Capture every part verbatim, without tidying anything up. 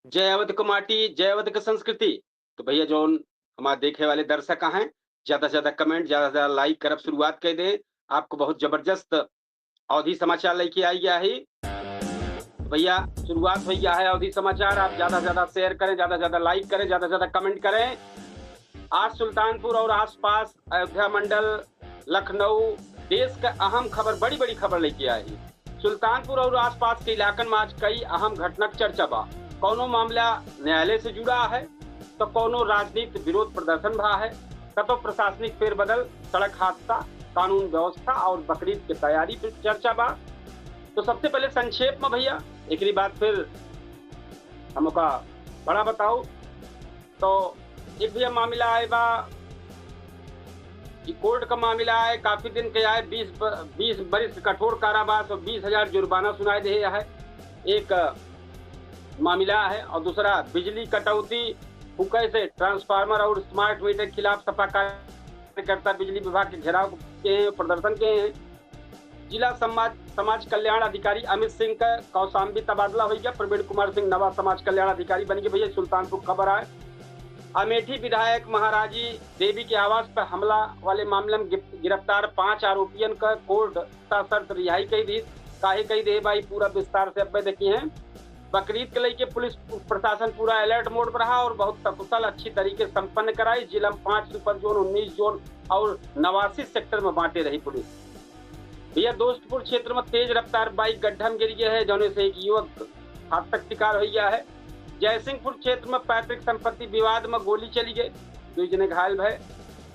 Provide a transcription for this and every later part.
जय अवध क माटी, जय अवध क संस्कृति। तो भइया, जौन हमार देखे वाले दर्शक हैं, ज्यादा से ज्यादा comment, ज्यादा से ज्यादा like करब शुरुआत कइ दें। आपको बहुत जबरदस्त अवधी समाचार लइके आइ गया है। तो भइया, शुरुआत होइ गया है अवधी समाचार। आप ज्यादा से ज्यादा share करें, ज्यादा से ज्यादा like करें, ज्यादा से ज्यादा comment करें। आज सुल्तानपुर और आसपास, अयोध्या मंडल, लखनऊ, देश क अहम खबर, बड़ी बड़ी खबर लइके आए हैं। सुल्तानपुर और आसपास के इलाकन में आज कई अहम घटना क चर्चा बा। कौनो मामला न्यायालय से जुड़ा है, तो कौनो राजनीतिक विरोध प्रदर्शन भा है, कतो प्रशासनिक फेरबदल, सड़क हादसा, कानून व्यवस्था और बकरीद के तैयारी पर चर्चा बा। तो सबसे पहले संक्षेप में भइया, एकरी बाद फिर हमका बड़ा बताओ। तो एक भइया मामला आए बा, ई कोर्ट का मामला है, काफी दिन के आए, बीस ब-, बीस बरिस कठोर कारावास और बीस हजार जुर्माना सुनाए देहे है, एक मामला है। और दूसरा बिजली कटौती, फूके से ट्रांसफार्मर और स्मार्ट मीटर के खिलाफ सपा कार्यकर्ता बिजली विभाग के घेराव के हैं, प्रदर्शन के हैं। जिला समाज, समाज कल्याण अधिकारी अमित सिंह का कौशाम्बी तबादला होइ गया। प्रवीण कुमार सिंह नवा समाज कल्याण अधिकारी बन गए भइया, सुल्तानपुर खबर आए। अमेठी विधायक महाराजी देवी के आवास पर हमला वाले मामले में गिर-, गिरफ्तार पांच आरोपियन का कोर्ट सशर्त रिहाई कइ दी। काहे कइ दे भाई, पूरा विस्तार से अब देखी हैं। बकरीद के लइके पुलिस प्रशासन पूरा alert mode पर रहा और बहुत सकुशल अच्छी तरीके से संपन्न कराई। जिला में पांच super zone, उन्नीस zone और नवासी sector में बांटे रही पुलिस। भइया, दोस्तपुर क्षेत्र में तेज रफ्तार बाइक गड्ढा में गिर गया है, जौने से एक युवक हादसा का शिकार हो गया है। जयसिंहपुर क्षेत्र में पैतृक संपत्ति विवाद में गोली चली गई, दो जने घायल भए।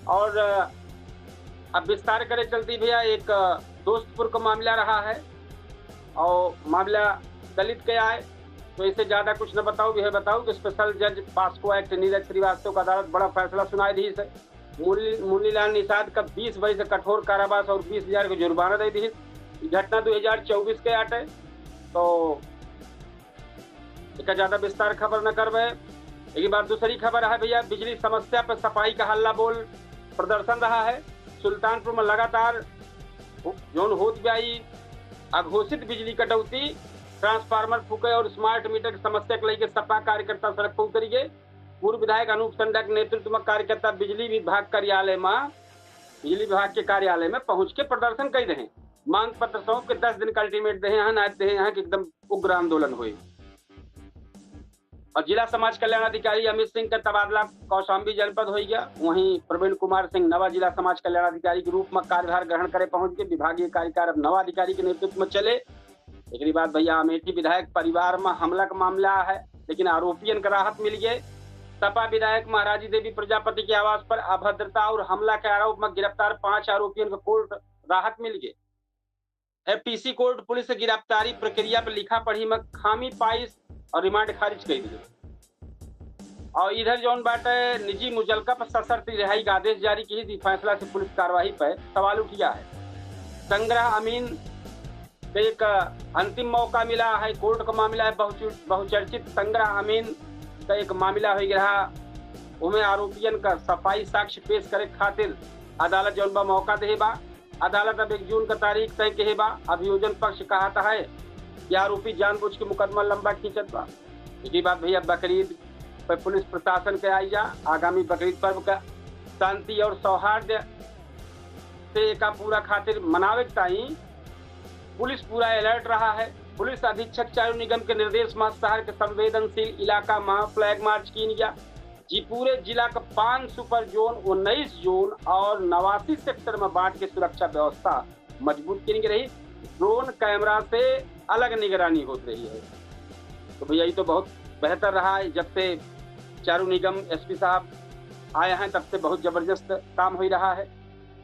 और, अ, अब विस्तार करे चलती भइया, एक, अ, दोस्तपुर का मामला रहा है और मामला दलित के आए, तो इसे ज्यादा कुछ न बताओ, यह बताओ कि special judge POCSO act नीरज श्रीवास्तव का अदालत बड़ा फैसला सुनाए दी से। मुरली-, मुरलीलाल निषाद का बीस बरिस कठोर कारावास और बीस हजार के जुर्माना दे दी। ई घटना दो हजार चउबीस के आटे, तो एका ज्यादा विस्तार खबर न करबे। एक बार दूसरी खबर है भइया, बिजली समस्या पर सपाई का हल्ला बोल प्रदर्शन रहा है। सुल्तानपुर में लगातार जौन होत बा ई अघोषित बिजली कटौती, ट्रांसफार्मर फूके और स्मार्ट मीटर की समस्या के लेके सपा कार्यकर्ता सड़क पर उतरी गए। पूर्व विधायक अनूप संडा के नेतृत्व में कार्यकर्ता बिजली विभाग कार्यालय में, बिजली विभाग के कार्यालय में पहुंच के प्रदर्शन कइ रहे। मांग पत्र सौंप के दस दिन का ultimate देहे हैं, ना देहे हैं कि एकदम उग्र आंदोलन होई। और जिला समाज कल्याण अधिकारी अमित सिंह का तबादला कौशाम्बी जनपद होइ गया। वहीं प्रवीण कुमार सिंह नवा जिला समाज कल्याण अधिकारी के रूप में कार्यभार ग्रहण करे पहुंच के विभागीय कार्यकार अब नवा अधिकारी के नेतृत्व में चले। एकरी बाद भइया अमेठी विधायक परिवार में हमला का मामला है, लेकिन आरोपियन का राहत मिल गए। सपा विधायक महाराजी देवी प्रजापति के आवास पर अभद्रता और हमला के आरोप में गिरफ्तार पांच आरोपियन का कोर्ट राहत मिल गए। एफटीसी कोर्ट पुलिस के गिरफ्तारी प्रक्रिया पर लिखा पढ़ी में खामी पाइस और रिमांड खारिज कइ दिए। और इधर जौन बाटे निजी मुचलका पर सशर्त रिहाई का आदेश जारी की, इस फैसला से पुलिस कार्यवाही पर सवाल उठ गया है। संग्रह अमीन का एक अंतिम मौका मिला है, कोर्ट का मामला है, बहुचु-, बहुचर्चित संग्रह अमीन का एक मामला होइ गया, उमें आरोपियन का सफाई साक्ष्य पेश करे खातिर अदालत जौन बा मौका देहे बा। अदालत अब एक जून का तारीख तय किहे बा। अभियोजन पक्ष कहत है कि आरोपी जानबूझ के मुकदमा लंबा खींचत बा। एकरी बाद भइया बकरीद पर पुलिस प्रशासन के आई जा, आगामी बकरीद पर्व का शांति और सौहार्द से एका पूरा खातिर मनावे के ताई पुलिस पूरा alert रहा है। पुलिस अधीक्षक चारू निगम के निर्देश में शहर के संवेदनशील इलाका में flag march कीन गया। जी पूरे जिला का पांच super zone, उन्नीस zone और नवासी sector में बांट के सुरक्षा व्यवस्था मजबूत कीन गई रही। Drone camera से अलग निगरानी होत रही है। तो भइया, ये तो बहुत बेहतर रहा है, जब से चारू निगम एसपी साहब आए हैं, तब से बहुत जबरदस्त काम होइ रहा है।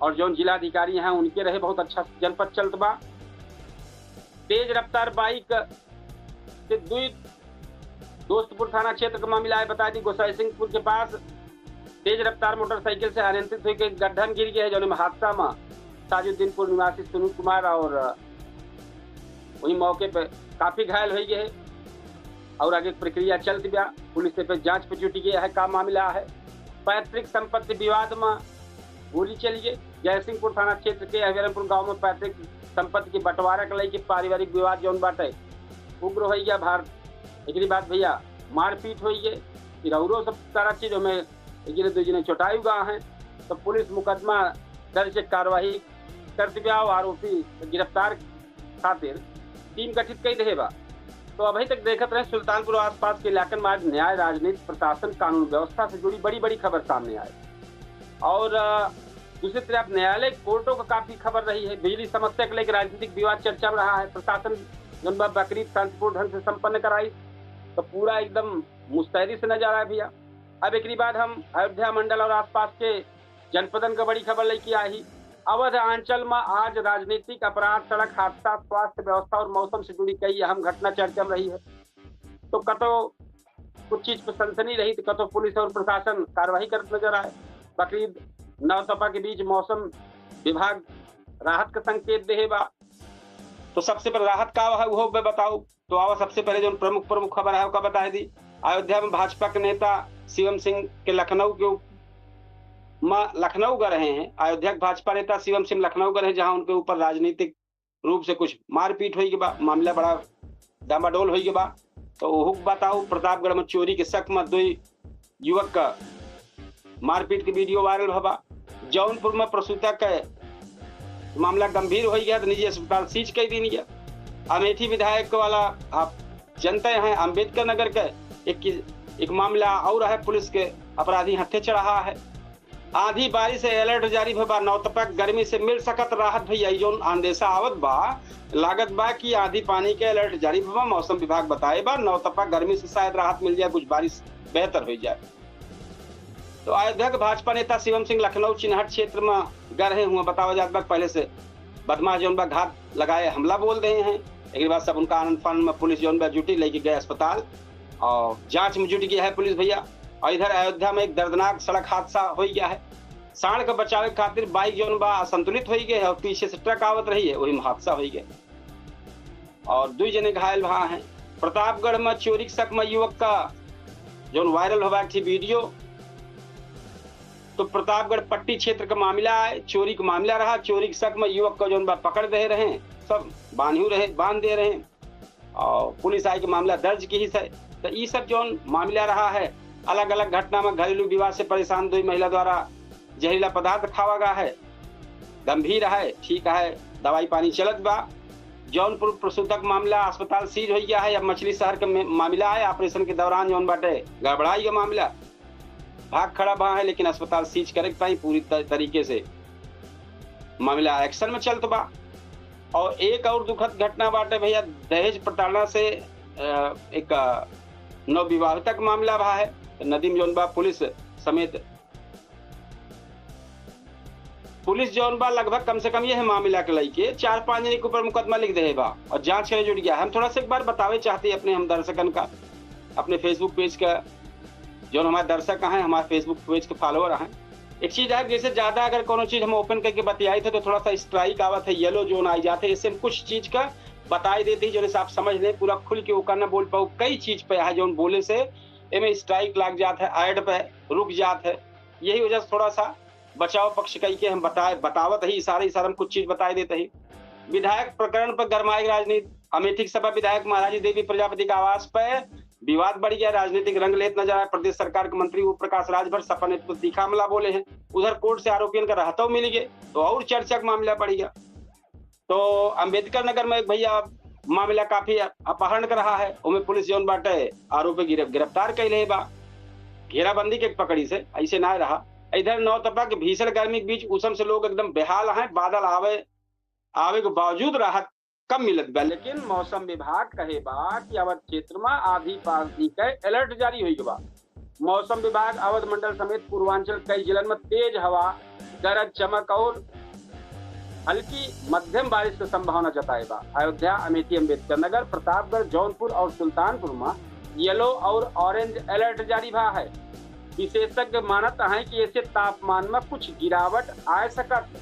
और जौन जिलाधिकारी हैं, उनके रहे बहुत अच्छा जनपद चलत बा। तेज रफ्तार बाइक से दुई दोस्तपुर थाना क्षेत्र का मामला है। बता दी, गोसाई सिंहपुर के पास तेज रफ्तार मोटरसाइकिल से अनियंत्रित होकर गड्ढा में गिर गए हैं, जौन में हादसा में ताजुद्दीनपुर निवासी सुनील कुमार और वही मौके पे काफी घायल होइ गए हैं और आगे प्रक्रिया चलत बा। पुलिस पे जांच पे जुट गया है, का मामला है। पैतृक संपत्ति विवाद में गोली चली गई। जयसिंहपुर थाना क्षेत्र के हरिहरनपुर गांव में पैतृक संपत्ति के बंटवारा के लेके पारिवारिक विवाद जौन बाटे उग्र होइ गया। भार एकरी बाद भइया मारपीट हुई है, फिर औरो सब सारा चीज हमें एक जने दो जने चोटाई हुआ है। तो पुलिस मुकदमा दर्ज कार्रवाई करत बा और आरोपी गिरफ्तार खातिर टीम गठित कई देहे बा। तो अभी तक देखत रहे सुल्तानपुर आसपास के इलाकन में आज न्याय, राजनीति, प्रशासन, कानून व्यवस्था से जुड़ी बड़ी बड़ी खबर सामने आए। और, अ, दूसरी तरफ न्यायालय कोर्टों का काफी खबर रही है। बिजली समस्या के लेकर राजनीतिक विवाद चर्चा में रहा है। प्रशासन जौन बा बकरीद शांतिपूर्ण ढंग से संपन्न कराई, तो पूरा एकदम मुस्तैदी से नजर आए भैया। अब एकरी बाद हम अयोध्या मंडल और आसपास के जनपदन का बड़ी खबर लेके आई। अवध आंचल में आज राजनीतिक अपराध, सड़क हादसा, स्वास्थ्य व्यवस्था और मौसम से जुड़ी कई अहम घटना चर्चा में रही है। तो कतो कुछ चीज पर सनसनी रही, तो कतो पुलिस और प्रशासन कार्रवाई करत नजर आए। बकरीद नौतपा के बीच मौसम विभाग राहत का संकेत देहे बा। तो सबसे पहले राहत का है, वो बे बताओ। तो आवा, सबसे पहले जो प्रमुख प्रमुख खबर है, ओका बताए दी। अयोध्या में भाजपा के नेता शिवम सिंह के लखनऊ के उप-, म-, लखनऊ गए रहे हैं। अयोध्या के भाजपा नेता शिवम सिंह लखनऊ गए रहे हैं, जहां उनके ऊपर राजनीतिक रूप से कुछ मारपीट होई के बा, मामला बड़ा डामाडोल होई के बा। तो ओहू के बताओ, प्रतापगढ़ में चोरी के शक में दो युवक का मारपीट के वीडियो वायरल भवा। जौनपुर में प्रसूता के मामला गंभीर होई गया, तो निजी अस्पताल सीज कर दी गया। अमेठी विधायक वाला आप जनते हैं, अम्बेडकर नगर के एक, एक मामला और है, पुलिस के अपराधी हत्थे चढ़ा है। आंधी बारिश से अलर्ट जारी भवा, नौतपा गर्मी से मिल सकत राहत भैया। ई जौन अंदेशा आवत बा, लागत बा कि आंधी पानी के अलर्ट जारी भवा, मौसम विभाग बताए बा, नौतपा गर्मी से शायद राहत मिल जाए, कुछ बारिश बेहतर हो जाए। तो अयोध्या के भाजपा नेता शिवम सिंह लखनऊ चिन्हट क्षेत्र में गए रहे हुए, बतावा जात बा पहले से बदमाश जौन बा घात लगाए हमला बोल रहे हैं। एक बाद सब उनका आनंद फानंद में पुलिस जौन बा जुटी, लेके गए अस्पताल और जांच में जुट गया है पुलिस भैया। और इधर अयोध्या में एक दर्दनाक सड़क हादसा हो गया है। सांड के बचावे खातिर बाइक जौन बा असंतुलित हो गए है और पीछे से ट्रक आवत रही है, वही में हादसा हो गया और दो जने घायल भा हैं। प्रतापगढ़ में चोरी के शक में युवक का जौन वायरल होबा एक ठे वीडियो, तो प्रतापगढ़ पट्टी क्षेत्र का मामला है, चोरी का मामला रहा। चोरी के शक में युवक का जौन बा पकड़ दे रहे हैं, सब बांधू रहे, बांध दे रहे हैं और पुलिस आई के मामला दर्ज की ही है। तो ई सब जौन मामला रहा है, अलग अलग घटना में घरेलू विवाद से परेशान दो महिला द्वारा जहरीला पदार्थ खावा गया है, गंभीर है, ठीक है, दवाई पानी चलत बा। जौनपुर प्रसूतक मामला, अस्पताल सीज हो गया है। अब मछली शहर के में-, मामला है, ऑपरेशन के दौरान जौन बाटे गड़बड़ाई का मामला, भाग खड़ा भा है, लेकिन अस्पताल सीज करे के ताई पूरी त-, तरीके से मामला एक्शन में चलत बा। और एक और दुखद घटना बाटे भैया, दहेज प्रताड़ना से, अ, एक, अ, नवविवाहिता का मामला भा है। नदी में जौन बा पुलिस समेत पुलिस जौन बा लगभग कम से कम यह मामला के लइके चार पांच जने के ऊपर मुकदमा लिख दे बा और जांच करे जुट गया। हम थोड़ा सा एक बार बतावे चाहते हैं अपने हम दर्शकन का, अपने Facebook पेज का, जौन हमारे दर्शक हैं, हमारे Facebook पेज के फॉलोअर हैं। एक चीज है, जैसे ज्यादा अगर कोनो चीज हम ओपन करके बतियाई थे तो थोड़ा सा स्ट्राइक आवत है, येलो जोन आई जाते, इससे हम कुछ चीज का बताई देते हैं, जौन से आप समझ लें, पूरा खुल के ओका ना बोल पाओ। कई चीज पे है जौन बोले से एमे स्ट्राइक लाग जात है, ऐड पे रुक जात है। यही वजह से थोड़ा सा बचाव पक्ष कई के हम बताए, बतावत ही, इशारे इशारे में कुछ चीज बताए देते ही। विधायक प्रकरण पर गरमाए राजनीति। अमेठी के सपा विधायक महारानी देवी प्रजापति के आवास पर विवाद बढ़ गया, राजनीतिक रंग लेत नजर आए। प्रदेश सरकार के मंत्री ओम प्रकाश राजभर सपा नेतृत्व तीखा हमला बोले हैं। उधर कोर्ट से आरोपियन का रहतो मिल गए तो और चर्चा का मामला बढ़ गया। तो अंबेडकर नगर में एक भैया मामला काफी अपहरण का रहा है, उमें पुलिस जौन बाटे आरोपी गिर-, गिरफ्तार कैले बा, घेराबंदी के पकड़ी से, ऐसे ना रहा। इधर नौतपा के भीषण गर्मी के बीच उसम से लोग एकदम बेहाल हैं। बादल आवे, आवे के बावजूद राहत कम मिलत बा, लेकिन मौसम विभाग कहे बा कि अवध क्षेत्र में आंधी पानी के अलर्ट जारी होई बा। मौसम विभाग अवध मंडल समेत पूर्वांचल कई जिलन में तेज हवा, गरज चमक और हल्की मध्यम बारिश के संभावना जताए बा। अयोध्या, अमेठी, अंबेडकर नगर, प्रतापगढ़, जौनपुर और सुल्तानपुर में येलो और ऑरेंज अलर्ट जारी भा है। विशेषज्ञ मानत हैं कि ऐसे तापमान में कुछ गिरावट आ सकत है।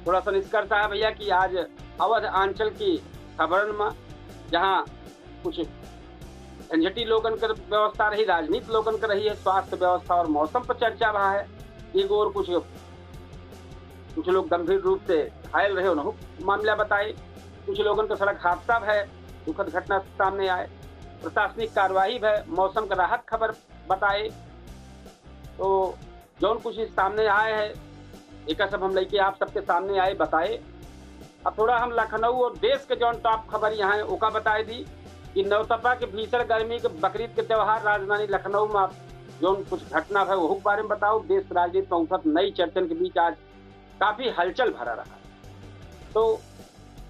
थोड़ा सा निष्कर्ष है भैया कि आज अवध आंचल की खबरन में जहाँ कुछ झंझटी लोगन के व्यवस्था रही, राजनीति लोगन के रही है, स्वास्थ्य व्यवस्था और मौसम पर चर्चा भा है। एक और कुछ, कुछ लोग गंभीर रूप से घायल रहे, उन्होंने मामला बताए। कुछ लोगन का सड़क हादसा है, दुखद घटना सामने आए। प्रशासनिक कार्यवाही भय, मौसम का राहत खबर बताए। तो जौन कुछ सामने आए है, एका सब हम लइके आप सबके सामने आए बताए। अब थोड़ा हम लखनऊ और देश के जौन top खबर यहाँ है, ओका बताए दी कि नौतपा के भीषण गर्मी के बकरीद के त्योहार राजधानी लखनऊ में जौन कुछ घटना है, ओहू के बारे में बताओ। देश राजनीति में उठत नई चर्चन के बीच आज काफी हलचल भरा रहा। तो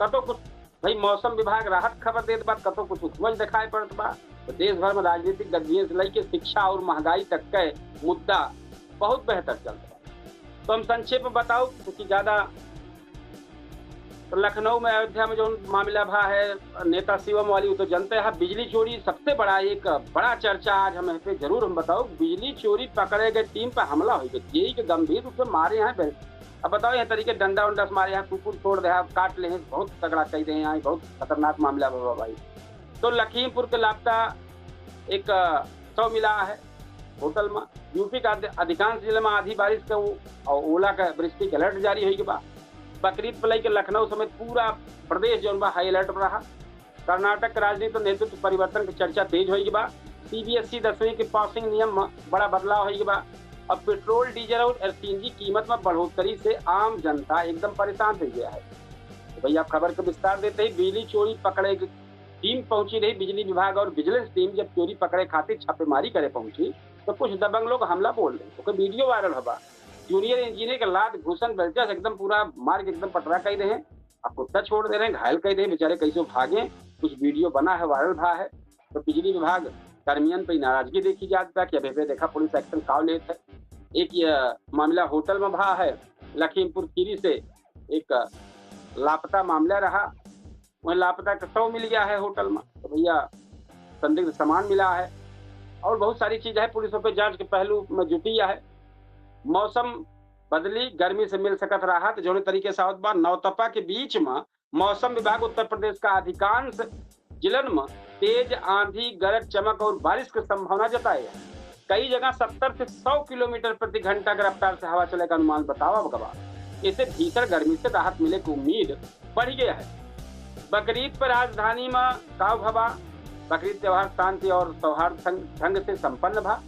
कतो कुछ भाई मौसम विभाग राहत खबर देत बा, कतो कुछ उपज दिखाई पड़त बा। तो देश भर में राजनीतिक गतिविधियों से लइके शिक्षा और महंगाई तक के मुद्दा बहुत बेहतर चलत बा। तो हम संक्षेप में बताओ, क्योंकि ज्यादा तो लखनऊ में, अयोध्या में जौन मामला भा है नेता शिवम वाली, वो तो जनते हैं। बिजली चोरी सबसे बड़ा, एक बड़ा चर्चा आज हम यहाँ पे जरूर हम बताओ। बिजली चोरी पकड़े गए टीम पर हमला हो गया, जेई के गंभीर रूप से मारे हैं। अब बताओ, यह तरीके डंडा उंडा से मारे हैं, कुकुर छोड़ दे हैं, काट ले हैं, बहुत तगड़ा कह दे हैं, बहुत खतरनाक मामला भा भाई। तो लखीमपुर के लापता एक, अ, शव मिला है होटल में। यूपी का अधि-, अधिकांश जिले में आंधी बारिश के उ-, और ओला का वृष्टि के अलर्ट जारी होई के बा। बकरीद को लेके लखनऊ समेत पूरा प्रदेश जौन बा हाई अलर्ट पर रहा। कर्नाटक के राजनीति और नेतृत्व परिवर्तन की चर्चा तेज होई के बा। सीबीएसई दसवीं के पासिंग नियम में बड़ा बदलाव होई के बा। अब पेट्रोल, डीजल और सीएनजी कीमत में बढ़ोतरी से आम जनता एकदम परेशान हो गया है। तो भैया, खबर का विस्तार देते ही बिजली चोरी पकड़े के टीम पहुंची रही बिजली विभाग और विजिलेंस टीम जब चोरी पकड़े खातिर छापेमारी करे पहुंची तो कुछ दबंग लोग हमला बोल रहे, ओकर वीडियो वायरल होबा। जूनियर इंजीनियर के लात घूसन बेल्चा से एकदम पूरा मार के एकदम पटरा कई रहे, अब कुत्ता छोड़ दे रहे हैं, घायल कई रहे, बेचारे कैसे भागे। कुछ वीडियो बना है, वायरल भा है। तो बिजली विभाग कर्मियन पे नाराजगी देखी जात बा कि अबे देखा पुलिस एक्शन का लेत है। एक ये मामला होटल में भा है, लखीमपुर खीरी से एक लापता मामला रहा, वहीं लापता का शव मिल गया है होटल में। तो भैया, संदिग्ध सामान मिला है और बहुत सारी चीज है, पुलिस ओपे जांच के पहलू में जुटी है। मौसम बदली, गर्मी से मिल सकत राहत, जौने तरीके से आवत बा। नौतपा के बीच में मौसम विभाग उत्तर प्रदेश का अधिकांश जिलन में तेज आंधी, गरज चमक और बारिश की संभावना जताए है। कई जगह सत्तर से सौ किलोमीटर प्रति घंटा की रफ्तार से हवा चले का अनुमान बतावा गवा। इससे भीषण गर्मी से राहत मिले की उम्मीद बढ़ गया है। बकरीद पर राजधानी में काव भवा। बकरीद त्योहार शांति और सौहार्द संग, ढंग से संपन्न भा।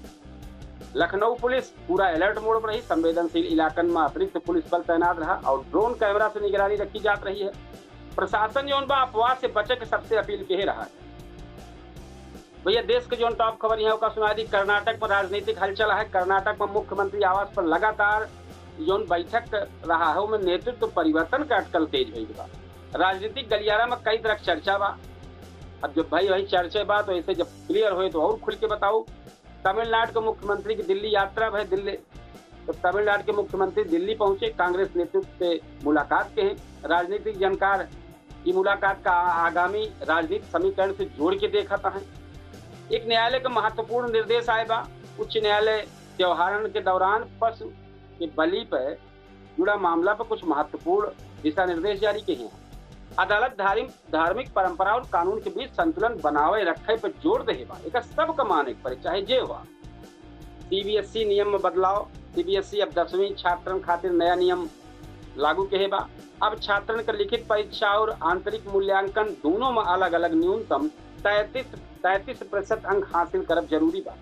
लखनऊ पुलिस पूरा अलर्ट मोड पर रही। संवेदनशील इलाकन में अतिरिक्त पुलिस बल तैनात रहा और ड्रोन कैमरा से निगरानी रखी जात रही है। प्रशासन जौन बा अफवाह से बचे के सबसे अपील के रहा है। भैया, देश के जौन टॉप खबर यहाँ का सुना दी। कर्नाटक में राजनीतिक हलचल है। कर्नाटक में मुख्यमंत्री आवास पर लगातार जौन बैठक रहा है, उनमें नेतृत्व परिवर्तन का अटकल तेज होई बा। राजनीतिक गलियारा में कई तरह के चर्चा बा। अब जब भाई वही चर्चा बा, तो ऐसे जब क्लियर होए तो और खुल के बताओ। तमिलनाडु के मुख्यमंत्री की दिल्ली यात्रा भय दिल्ली, तो तमिलनाडु के मुख्यमंत्री दिल्ली पहुंचे, कांग्रेस नेतृत्व से मुलाकात के हैं। राजनीतिक जानकार की मुलाकात का आगामी राजनीतिक समीकरण से जोड़ के देखत हैं। एक न्यायालय का महत्वपूर्ण निर्देश आए बा। उच्च न्यायालय त्योहारन के दौरान पशु के बलि पर जुड़ा मामला पर कुछ महत्वपूर्ण दिशा निर्देश जारी किए हैं। अदालत धार्मिक धार्मिक परंपरा और कानून के बीच संतुलन बनाए रखे पर जोर दे बा। एकर सबका माने के पड़े, चाहे जे हुआ। सीबीएसई नियम में बदलाव। सीबीएसई अब दसवीं छात्रन खातिर नया नियम लागू के बा। अब छात्रन के लिखित परीक्षा और आंतरिक मूल्यांकन दोनों में अलग-अलग न्यूनतम तैंतीस, तैंतीस प्रतिशत अंक हासिल करब जरूरी बा।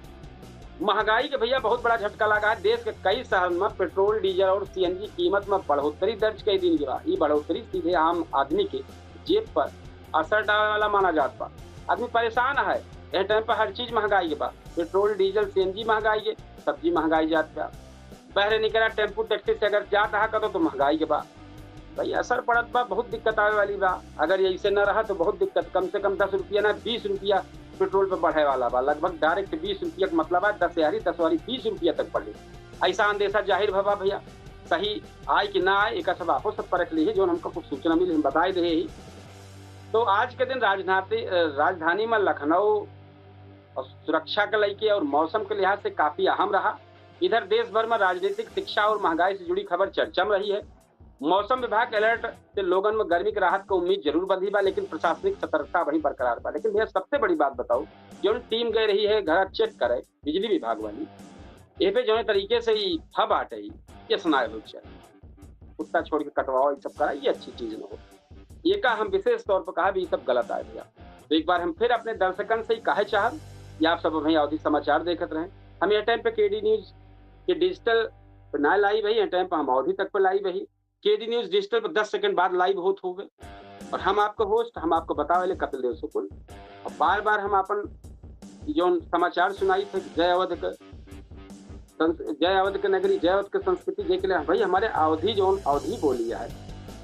महंगाई के भैया बहुत बड़ा झटका लगा है। देश के कई शहरन में पेट्रोल, डीजल और सीएनजी कीमत में बढ़ोतरी दर्ज कई दिन के बा। ई बढ़ोतरी सीधे आम आदमी के जेब पर असर डाले वाला माना जात बा। आदमी परेशान है। यह टाइम पर हर चीज महंगाई के बा। पेट्रोल, डीजल, सीएनजी महंगाई के, सब्जी महंगाई जात बा। बहरे निकला टेम्पू टैक्सी से अगर जात रहा कतो तो महंगाई के बा। भाई, असर पड़त बा, बहुत दिक्कत आवे वाली बा। अगर ये ऐसे न रहा तो बहुत दिक्कत, कम से कम दस रुपया ना, बीस रुपया पेट्रोल पे बढ़े वाला बा। लगभग डायरेक्ट बीस रुपया के मतलब है, दस यारी दस वारी बीस रुपया तक बढ़े। ऐसा अंदेशा जाहिर भवा भैया, सही आए कि ना आए, एका सब आपो सब परख ली है, जो हमको कुछ सूचना मिली, हम बताए दे ही। तो आज के दिन राजधानी, राजधानी में लखनऊ और सुरक्षा के लइके और मौसम के लिहाज से काफी अहम रहा। इधर देश भर में राजनीतिक, शिक्षा और महंगाई से जुड़ी खबर चर्चा में रही है। मौसम विभाग के अलर्ट से लोगन में गर्मी के राहत के उम्मीद जरूर बंधी बा, लेकिन प्रशासनिक सतर्कता वहीं बरकरार बा। लेकिन भैया, सबसे बड़ी बात बताओ, जौन टीम गए रही है घर चेक करे, बिजली विभाग वाली, ए पे जौन तरीके से ई फब आटे, ई केस ना हो चाहे, कुत्ता छोड़ के कटवाओ, ये सब करा, ये अच्छी चीज न हो। ये का हम विशेष तौर पर कहा भी, ये सब गलत आए भैया। तो एक बार हम फिर अपने दर्शकन से ही कहे चाहब कि आप सब अभी अवधी समाचार देखत रहें। हम यह टाइम पे केडी न्यूज के डिजिटल पे ना लाइव है, यह टाइम पे हम अवधी तक पे लाइव है। केडी न्यूज डिजिटल पर दस सेकंड बाद लाइव होत होवे। और हम आपको होस्ट, हम आपको बतावे ले कपिल देव शुक्ल। और बार बार हम अपन जौन समाचार सुनाई थे, जय अवध के संस-, जय अवध के नगरी, जय अवध के संस्कृति, जे के लिए भाई हमारे अवधी जौन अवधी बोली है,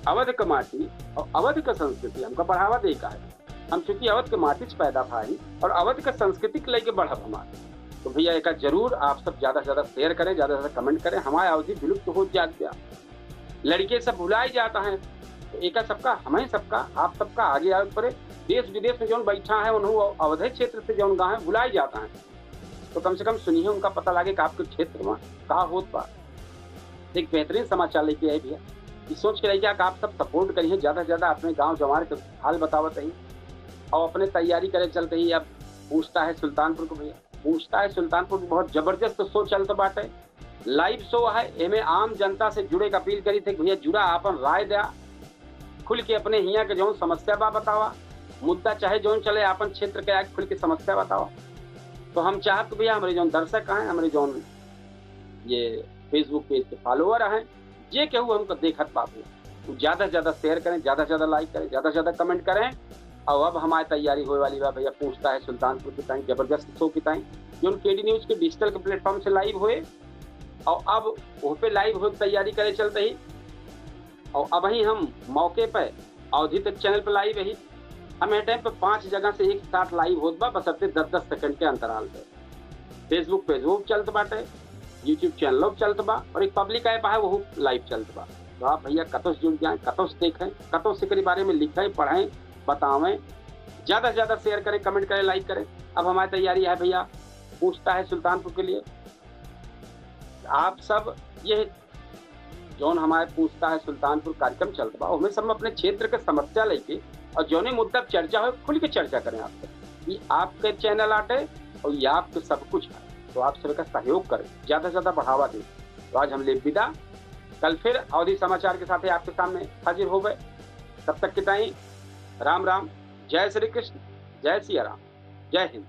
अवध के माटी और अवध के संस्कृति हमका बढ़ावा दे का है। हम चूंकि अवध के माटी से पैदा भाई और अवध के संस्कृति के लेके बढ़ब हमारे, तो भैया एका जरूर आप सब ज्यादा से ज्यादा शेयर करें, ज्यादा से ज्यादा कमेंट करें। हमारे अवधी विलुप्त हो जात गया, लड़के सब भुलाई जाता है। तो एका सबका, हमें सबका, आप सबका आगे आवे पड़े। देश विदेश में जौन बैठा है, उन्हों अवधे क्षेत्र से जौन गा है, भुलाई जाता है। तो कम से कम सुनिए, उनका पता लागे कि आपके क्षेत्र में का होत बा। एक बेहतरीन समाचार लेके आए भैया। ई सोच के रहिए कि आप सब सपोर्ट करिए, ज्यादा से ज्यादा अपने गांव जवार के हाल बतावत रही और अपने तैयारी करे चलते ही अब पूछता है सुल्तानपुर को भैया। पूछता है सुल्तानपुर में बहुत जबरदस्त शो चलत बाटे, लाइव शो है। एमे आम जनता से जुड़े के अपील करी थे कि भैया जुड़ा, आपन राय द्या, खुल के अपने हिया के जौन समस्या बा बतावा, मुद्दा चाहे जौन चले, आपन क्षेत्र के आके खुल के समस्या बतावा। तो हम चाहत कि भैया हमरे जौन दर्शक हैं, हमरे जौन ये फेसबुक पेज के फॉलोअर हैं, जे केहू हमको देखत बा भैया, वो ज्यादा से ज्यादा शेयर करें, ज्यादा से ज्यादा लाइक करें, ज्यादा से ज्यादा कमेंट करें। और अब हमारी तैयारी होए वाली बा भैया, पूछता है सुल्तानपुर की ताई, जबरदस्त शो की ताई, जौन केडी न्यूज के डिजिटल के प्लेटफॉर्म से लाइव होए और अब वह पे लाइव होए तैयारी करे चलते ही। और अब ही हम मौके पे अवधी तक चैनल पे लाइव है। हम यह टाइम पे पांच जगह से एक साथ लाइव होत बा, बस अब दस दस सेकंड के अंतराल पे। फेसबुक पेज वो चलत बाटे, यूट्यूब चैनल वो चलत बा और एक पब्लिक ऐप है, वो लाइव चलत बा। तो आप भैया कतौ से जुड़ जाएं, कतौ से देखें, कतौ से एकरी बारे में लिखें, पढ़ें, बतावें, ज्यादा से ज्यादा शेयर करें, कमेंट करें, लाइक करें। अब हमारी तैयारी है भैया, पूछता है सुल्तानपुर के लिए। आप सब ये जौन हमारे पूछता है सुल्तानपुर कार्यक्रम चलत बा, ओमे सब में अपने क्षेत्र के समस्या लेके और जौने मुद्दा पे चर्चा हो, खुल के चर्चा करें आप सब। ये आपके चैनल आटे और ये आपके सब कुछ है, तो आप सब का सहयोग करें, ज्यादा से ज्यादा बढ़ावा दें। तो आज हम ले विदा, कल फिर अवधी समाचार के साथ ही आपके सामने हाजिर हो गए। तब तक के ताई राम राम, जय श्री कृष्ण, जय सिया राम, जय हिंद।